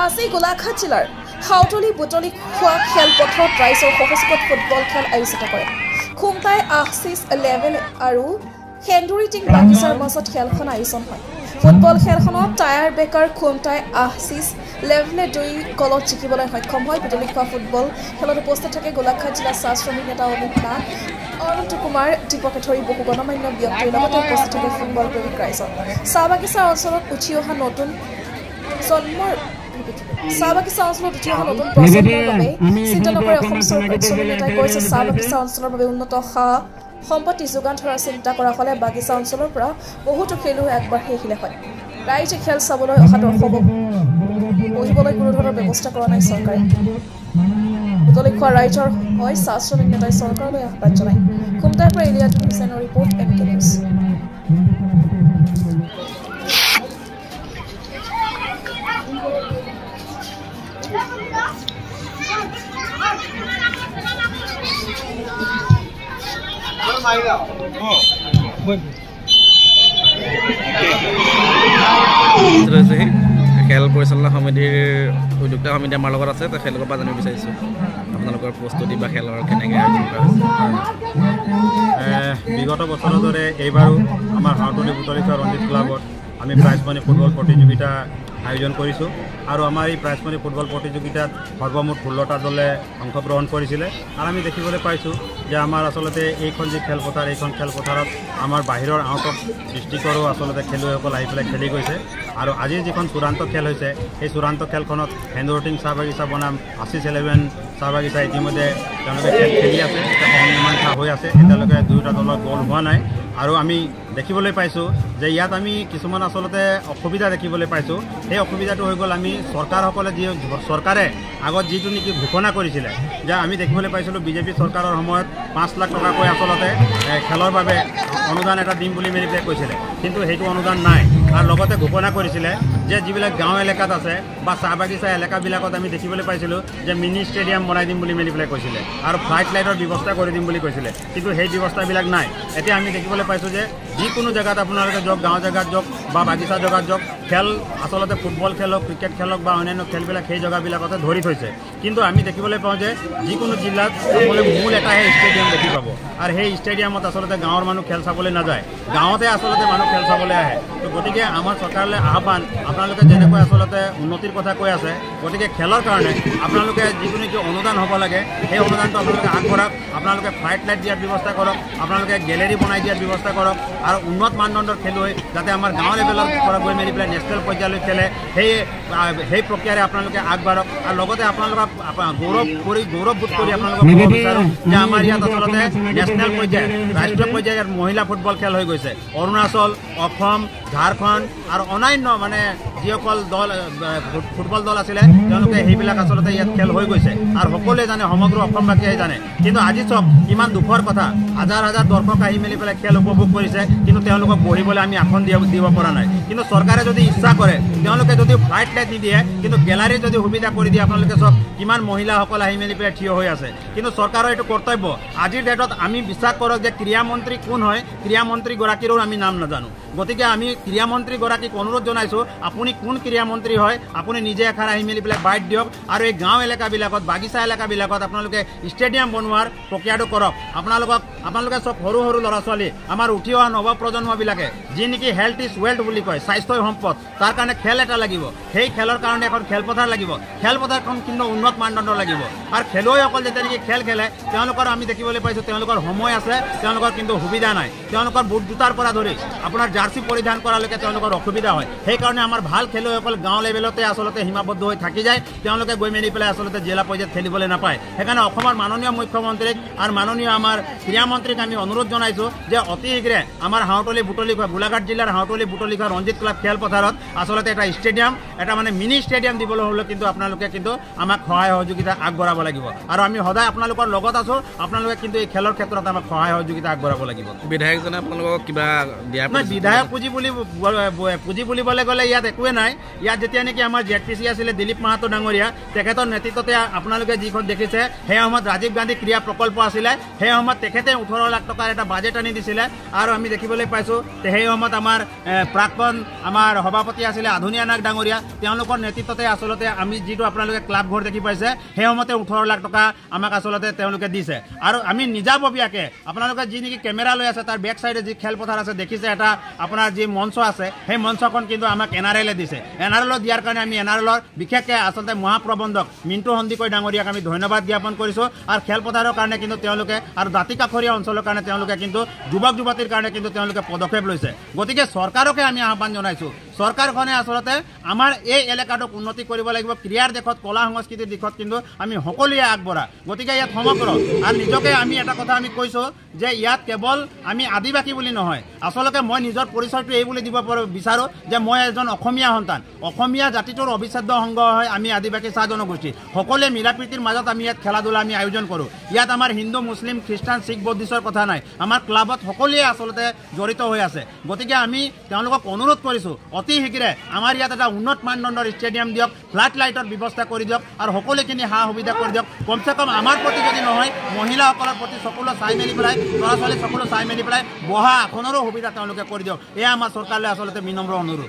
আজি গোলাঘাট জিলাৰ হাউতলি বুটলি খোৱা খেলপথাৰত ৰাইজৰ সহযোগত ফুটবল খেল আয়োজিত কৰে। খুমটাই আশিস লেভেল আৰু সেন্দুৰিটিং বাগিচাৰ মাজত খেলখন আয়োজন হয়। ফুটবল খেলখনত টায়াৰ বেকাৰ খুমটাই আশিস লেভেলে 2 গলত জিকিবলৈ সক্ষম হয়। বুটলি খোৱা ফুটবল খেলত উপস্থিত থাকে গোলাঘাট জিলা চাহ শ্ৰমিক নেতা অমিত নাথ, অনন্ত কুমাৰ দীপকে ধৰি বহু গণ্যমান্য ব্যক্তিৰ লগতে উপস্থিত থাকে ফুটবল প্ৰেমিক ৰাইজৰ। চাহ বাগিচা অঞ্চলত উঠি অহা নতুন জন্মৰ চাহ বাগিচা অঞ্চলত উঠি অহা নতুন প্ৰজন্মৰ বাবে চিন্তা নকৰে অসম চৰকাৰে। শ্ৰমিক নেতাই কৈছে, চাহ বাগিচা অঞ্চলৰ বাবে উন্নত সা সম্পত্তি যোগান ধৰাৰ চিন্তা কৰা হ'লে বাগিচা অঞ্চলৰ পৰা বহুতো খেলুৱৈ আগবাঢ়ি আহিলে হয়। ৰাইজে খেল চাবলৈ অহা দৰ্শকক বহিবলৈ কোনো ধৰণৰ ব্যৱস্থা কৰা নাই চৰকাৰে। বুটলি খোৱা ৰাইজৰ হৈ চাহ শ্ৰমিক নেতাই চৰকাৰলৈ আহ্বান জনায়। খুমটাইৰ পৰা ইলিয়াজুল হুছেইনৰ ৰিপৰ্ট, এম কে নিউজ। খেল পৰিচালনা সমিতিৰ উদ্যোক্তা সমিতি আমাৰ লগত আছে, তেখেতলোকৰ পৰা জানিব বিচাৰিছোঁ আপোনালোকৰ প্ৰস্তুতি বা খেলৰ কেনেকৈ আয়োজন কৰা হৈছে। বিগত বছৰৰ দৰে এইবাৰো আমাৰ হাউতলি বুটলি খোৱা ৰঞ্জিত ক্লাবত আমি প্ৰাইজ মানি ফুটবল প্ৰতিযোগিতা আয়োজন কৰিছোঁ আৰু আমাৰ এই প্ৰাইজ মানি ফুটবল প্ৰতিযোগিতাত সৰ্বমুঠ 16টা দলে অংশগ্ৰহণ কৰিছিলে। আৰু আমি দেখিবলৈ পাইছোঁ যে আমাৰ আচলতে এইখন যি খেলপথাৰ, এইখন খেলপথাৰত আমাৰ বাহিৰৰ আউট অফ ডিষ্ট্ৰিক্টৰো আচলতে খেলুৱৈসকল আহি পেলাই খেলি গৈছে। আৰু আজিৰ যিখন চূড়ান্ত খেল হৈছে, সেই চূড়ান্ত খেলখনত হেন্দুৰটিং চাহ বাগিচা বনাম আশিস ইলেভেন চাহ বাগিচা ইতিমধ্যে তেওঁলোকে খেল খেলি আছে, মীমাংসা হৈ আছে, এতিয়ালৈকে দুয়োটা দলৰ গ'ল হোৱা নাই। আৰু আমি দেখিবলৈ পাইছোঁ যে ইয়াত আমি কিছুমান আচলতে অসুবিধা দেখিবলৈ পাইছোঁ। সেই অসুবিধাটো হৈ গ'ল, আমি চৰকাৰসকলে যি চৰকাৰে আগত যিটো নেকি ঘোষণা কৰিছিলে যে আমি দেখিবলৈ পাইছিলোঁ বিজেপি চৰকাৰৰ সময়ত 5 লাখ টকাকৈ আচলতে খেলৰ বাবে অনুদান এটা দিম বুলি মেলি পেলাই কৈছিলে, কিন্তু সেইটো অনুদান নাই। আৰু লগতে ঘোষণা কৰিছিলে যে যিবিলাক গাঁও এলেকাত আছে বা চাহ বাগিচা এলেকাবিলাকত আমি দেখিবলৈ পাইছিলোঁ যে মিনি ষ্টেডিয়াম বনাই দিম বুলি মেলি পেলাই কৈছিলে আৰু ফ্লাইট লাইটৰ ব্যৱস্থা কৰি দিম বুলি কৈছিলে, কিন্তু সেই ব্যৱস্থাবিলাক নাই। এতিয়া আমি দেখিবলৈ পাইছোঁ যে যিকোনো জেগাত আপোনালোকে যাওক, গাঁও জেগাত যাওক বা বাগিচা জেগাত যাওক, খেল আচলতে ফুটবল খেল হওক, ক্ৰিকেট খেল হওক বা অন্যান্য খেলবিলাক সেই জেগাবিলাকতে ধৰি থৈছে। কিন্তু আমি দেখিবলৈ পাওঁ যে যিকোনো জিলাত আপোনালোকে মূল এটাহে ষ্টেডিয়াম দেখি পাব আৰু সেই ষ্টেডিয়ামত আচলতে গাঁৱৰ মানুহ খেল চাবলৈ নাযায়, গাঁৱতে আচলতে মানুহ খেল চাবলৈ আহে। তো গতিকে আমাৰ চৰকাৰলৈ আহ্বান, আপোনালোকে যেনেকৈ আচলতে উন্নতিৰ কথা কৈ আছে, গতিকে খেলৰ কাৰণে আপোনালোকে যিটো নেকি অনুদান হ'ব লাগে সেই অনুদানটো আপোনালোকে আগবঢ়াওক, আপোনালোকে ফ্লাইট লাইট দিয়াৰ ব্যৱস্থা কৰক, আপোনালোকে গেলেৰী বনাই দিয়াৰ ব্যৱস্থা কৰক আৰু উন্নত মানদণ্ডৰ খেলুৱৈ যাতে আমাৰ গাঁও লেভেলৰ পৰা গৈ মেলি পেলাই নেশ্যনেল পৰ্যায়লৈ খেলে সেই প্ৰক্ৰিয়াৰে আপোনালোকে আগবাঢ়ক। আৰু লগতে আপোনালোকক গৌৰৱবোধ কৰি আপোনালোকক ক'ব বিচাৰোঁ যে আমাৰ ইয়াত আচলতে নেশ্যনেল পৰ্যায়ত, ৰাষ্ট্ৰীয় পৰ্যায়ত মহিলা ফুটবল খেল হৈ গৈছে। অৰুণাচল, অসম, ঝাৰখণ্ড আৰু অন্যান্য মানে যিসকল দল ফুটবল দল আছিলে তেওঁলোকে সেইবিলাক আচলতে ইয়াত খেল হৈ গৈছে আৰু সকলোৱে জানে, সমগ্ৰ অসমবাসীয়ে জানে। কিন্তু আজি চব ইমান দুখৰ কথা, হাজাৰ হাজাৰ দৰ্শক আহি মেলি পেলাই খেল উপভোগ কৰিছে, কিন্তু তেওঁলোকক বহিবলৈ আমি আসন দিব পৰা নাই। কিন্তু চৰকাৰে যদি ইচ্ছা কৰে, তেওঁলোকে যদি ফ্লাইট লাইট নিদিয়ে কিন্তু গেলাৰী যদি সুবিধা কৰি দিয়ে, আপোনালোকে চব কিমান মহিলাসকল আহি মেলি পেলাই থিয় হৈ আছে। কিন্তু চৰকাৰৰ এইটো কৰ্তব্য। আজিৰ ডেটত আমি বিশ্বাস কৰক যে ক্ৰীড়ামন্ত্ৰী কোন হয়, ক্ৰীড়ামন্ত্ৰীগৰাকীৰো আমি নাম নাজানো। গতিকে আমি ক্ৰীড়ামন্ত্ৰীগৰাকীক অনুৰোধ জনাইছোঁ, আপুনি কোন ক্ৰীড়ামন্ত্ৰী হয় আপুনি নিজে এষাৰ আহি মেলি পেলাই বাইট দিয়ক আৰু এই গাঁও এলেকাবিলাকত, বাগিচা এলেকাবিলাকত আপোনালোকে ষ্টেডিয়াম বনোৱাৰ প্ৰক্ৰিয়াটো কৰক। আপোনালোকে চব সৰু সৰু ল'ৰা ছোৱালী, আমাৰ উঠি অহা নৱপ্ৰজন্মবিলাকে যি নেকি হেল্থ is wealth বুলি কয়, স্বাস্থ্যই সম্পদ, তাৰ কাৰণে খেল এটা লাগিব। সেই খেলৰ কাৰণে এখন খেলপথাৰ লাগিব, খেলপথাৰখন কিন্তু উন্নত মানদণ্ডৰ লাগিব। আৰু খেলুৱৈসকল যেতিয়া নেকি খেল খেলে, তেওঁলোকৰ আমি দেখিবলৈ পাইছোঁ তেওঁলোকৰ সময় আছে, তেওঁলোকৰ কিন্তু সুবিধা নাই। তেওঁলোকৰ বুট জোতাৰ পৰা ধৰি আপোনাৰ জাৰ্চি পৰিধান কৰালৈকে তেওঁলোকৰ অসুবিধা হয়। সেইকাৰণে আমাৰ ভাল খেলুৱৈসকল গাঁও লেভেলতে আচলতে সীমাবদ্ধ হৈ থাকি যায়, তেওঁলোকে গৈ মেলি পেলাই আচলতে জিলা পৰ্যায়ত খেলিবলৈ নাপায়। সেইকাৰণে অসমৰ মাননীয় মুখ্যমন্ত্ৰীক আৰু মাননীয় আমাৰ ক্ৰীড়ামন্ত্ৰীক আমি অনুৰোধ জনাইছোঁ যে অতি শীঘ্ৰে আমাৰ হাউতলি বুটলি খোৱা, গোলাঘাট জিলাৰ হাউতলি বুটলি খোৱা ৰঞ্জিত ক্লাব খেলপথাৰত আচলতে এটা ষ্টেডিয়াম, এটা মানে মিনি ষ্টেডিয়াম দিবলৈ হ'লে কিন্তু আপোনালোকে কিন্তু আমাক সহায় সহযোগিতা আগবঢ়াব লাগিব। আৰু আমি সদায় আপোনালোকৰ লগত আছোঁ, আপোনালোকে কিন্তু এই খেলৰ ক্ষেত্ৰত আমাক সহায় সহযোগিতা আগবঢ়াব লাগিব। বিধায়কজনে আপোনালোকক কিবা দিয়া? নহয়, বিধায়ক পুঁজি বুলিবলৈ গ'লে ইয়াত একোৱে নাই। ইয়াত যেতিয়া নেকি আমাৰ ZPC আছিলে দিলীপ মাহাতো ডাঙৰীয়া, তেখেতৰ নেতৃত্বতে আপোনালোকে যিখন দেখিছে সেই সময়ত ৰাজীৱ গান্ধী ক্ৰীড়া প্ৰকল্প আছিলে, সেই সময়ত তেখেতে 18 লাখ টকাৰ এটা বাজেট আনি দিছিলে। আৰু আমি দেখিবলৈ পাইছোঁ সেই সময়ত আমাৰ প্ৰাক্তন আমাৰ সভাপতি আছিলে আধুনীয়া নাগ ডাঙৰীয়া, তেওঁলোকৰ নেতৃত্বতে আচলতে আমি যিটো আপোনালোকে ক্লাব ঘৰ দেখি পাইছে সেই সময়তে 18 লাখ টকা আমাক আচলতে তেওঁলোকে দিছে। আৰু আমি নিজাববীয়াকৈ আপোনালোকে যি নেকি কেমেৰা লৈ আছে তাৰ বেক চাইডে যি খেলপথাৰ আছে দেখিছে, এটা আপোনাৰ যি মঞ্চ আছে সেই মঞ্চখন কিন্তু আমাক NRL দিছে। NRL দিয়াৰ কাৰণে আমি NRLৰ বিশেষকৈ আচলতে মহাপ্ৰবন্ধক মিণ্টু সন্দিকৈ ডাঙৰীয়াক আমি ধন্যবাদ জ্ঞাপন কৰিছোঁ। আৰু খেলপথাৰৰ কাৰণে কিন্তু তেওঁলোকে আৰু দাঁতি কাষৰীয়া অঞ্চলৰ কাৰণে তেওঁলোকে কিন্তু যুৱক যুৱতীৰ কাৰণে কিন্তু তেওঁলোকে পদক্ষেপ লৈছে। গতিকে চৰকাৰকে আমি আহ্বান জনাইছোঁ, চৰকাৰখনে আচলতে আমাৰ এই এলেকাটোক উন্নতি কৰিব লাগিব। ক্ৰীড়াৰ দিশত, কলা সংস্কৃতিৰ দিশত কিন্তু আমি সকলোৱে আগবঢ়া। গতিকে ইয়াত সমগ্ৰ আৰু নিজকে আমি এটা কথা আমি কৈছোঁ যে ইয়াত কেৱল আমি আদিবাসী বুলি নহয়, আচলতে মই নিজৰ পৰিচয়টো এই বুলি দিব বিচাৰোঁ যে মই এজন অসমীয়া সন্তান। অসমীয়া জাতিটোৰ অবিচ্ছেদ্য অংগ হয় আমি আদিবাসী চাহ জনগোষ্ঠী। সকলোৱে মিলা প্ৰীতিৰ মাজত আমি ইয়াত খেলা ধূলা আমি আয়োজন কৰোঁ। ইয়াত আমাৰ হিন্দু, মুছলিম, খ্ৰীষ্টান, শিখ, বৌদ্ধিষ্টৰ কথা নাই, আমাৰ ক্লাবত সকলোৱে আচলতে জড়িত হৈ আছে। গতিকে আমি তেওঁলোকক অনুৰোধ কৰিছোঁ অতি শীঘ্ৰে আমাৰ ইয়াত এটা উন্নত মানদণ্ডৰ ষ্টেডিয়াম দিয়ক, ফ্লাড লাইটৰ ব্যৱস্থা কৰি দিয়ক আৰু সকলোখিনি সা সুবিধা কৰি দিয়ক। কমচে কম আমাৰ প্ৰতি যদি নহয়, মহিলাসকলৰ প্ৰতি সকলো চাই মেলি পেলাই, ল'ৰা ছোৱালী সকলো চাই মেলি পেলাই বহা আসনৰো সুবিধা তেওঁলোকে কৰি দিয়ক। এয়া আমাৰ চৰকাৰলৈ আচলতে বিনম্ৰ অনুৰোধ।